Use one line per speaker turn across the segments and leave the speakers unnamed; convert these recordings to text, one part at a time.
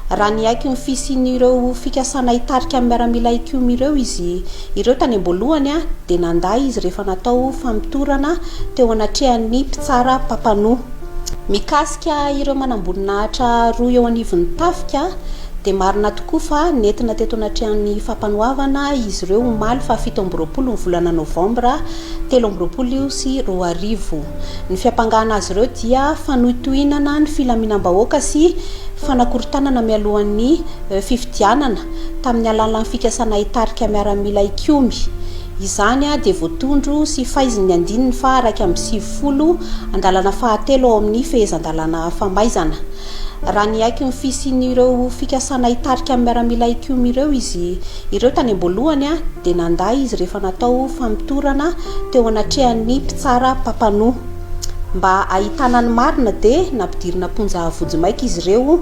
Raha niaiky ny fisian'ireo fikasana hitarika ny miaramila hikomy ireo izy ireo tany am-boalohany dia nandà izy rehefa natao famotorana teo anatrehan'ny mpitsara mpampanoa. Mikasika ireo manamboninahitra roa eo anivon'ny tafika dia marina tokoa fa nentina teto anatrehan'ny fampanoavana izy ireo omaly faha 27 ny volana novambra 2023. Ny fiampangana azy ireo dia fanohitohinana ny filaminam-bahoaka sy fanakorontanana mialohan'ny fifidianana tamin'ny alalan'ny fikasana hitarika miaramila hikomy. Izany dia voatondro sy faizin'ny andininy faha 91 andalana fahatelo ao amin'ny fehezan-dalàna famaizana. Raha niaiky ny fisian'ireo fikasana hitarika ny miaramila hikomy ireo izy ireo tany am-boalohany dia nandà izy rehefa natao famotorana teo anatrehan'ny mpitsara mpampanoa. Mba hahitana ny marina dia nampidirina am-ponja vonjimaika izy ireo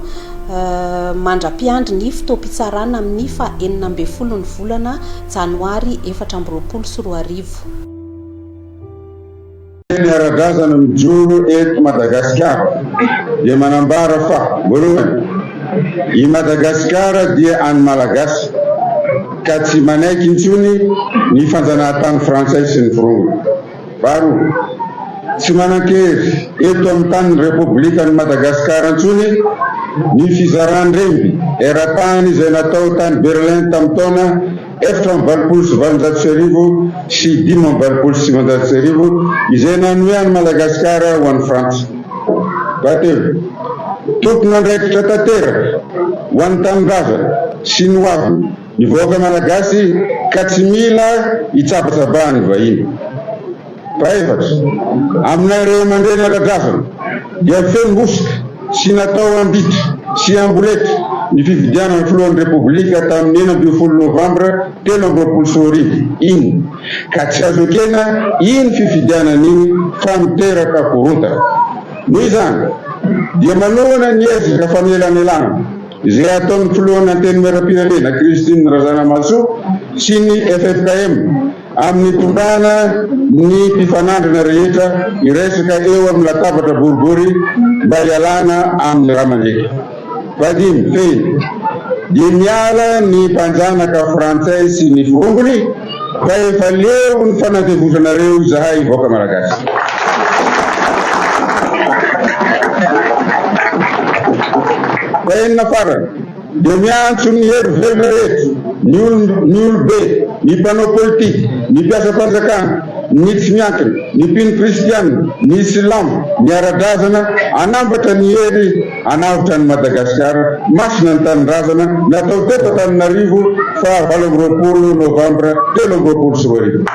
mandra-piandry ny fotoam-pitsarana amin'ny faha 16 ny volana janoary 2024.
Ny ara-drazana mijoro eto Madagasikara dia manambara fa, voalohany, i Madagasikara dia an'ny Malagasy ka tsy manaiky intsony ny fanjanahantany frantsay sy ny forongony. Faharoa, tsy manan-kery eto amin'ny tanin'ny Repoblikan'i Madagasikara intsony ny fizaran-dremby eran-tany izay natao tany Berlin tamin'ny taona 1884 sy 1985 izay nanome an'i Madagasikara ho an'i Frantsa. Fahatelo, tompon'andraikitra tanteraka ho an'ny tanindrazana sy ny hoaviny ny vahoaka malagasy ka tsy mila hitsabatsabahan'ny vahiny. Fahefatra, aminay ray aman-dreny ara-drazana dia feno hosoka sy natao an-ditra sy amboletra ny fifidianana filohan'ny Repoblika tamin'ny 16 novambra 2023 iny ka tsy azo ekena iny fifidianana iny fa miteraka korontana. Noho izany dia manohana ny ezaka fanelanelanana izay ataon'ny filohan'ny Antenimierampirenena Christine Razanamahasoa sy ny ffkm amin'ny hitondrana ny mpifanandrina rehetra hiresaka eo amin'ny latabatra boribory mba hialana amin'ny ra mandriaka. Fahadimy, fehiny, dia miala ny mpanjanaka frantsay sy ny forongony fa efa leo ny fanandevozanareo izahay vahoaka malagasy. Fahenina farany. Dia miantso ny hery velona rehetra, ny ny olobe, ny mpanao politika, ny mpiasam-panjakana, ny tsy miankina, ny mpino kristiana, ny silamo, ny ara-drazana, hanambatra ny hery hanavotra an'i Madagasikara, masina ny tanindrazana, natao teto Antananarivo faha 28 novambra 2023.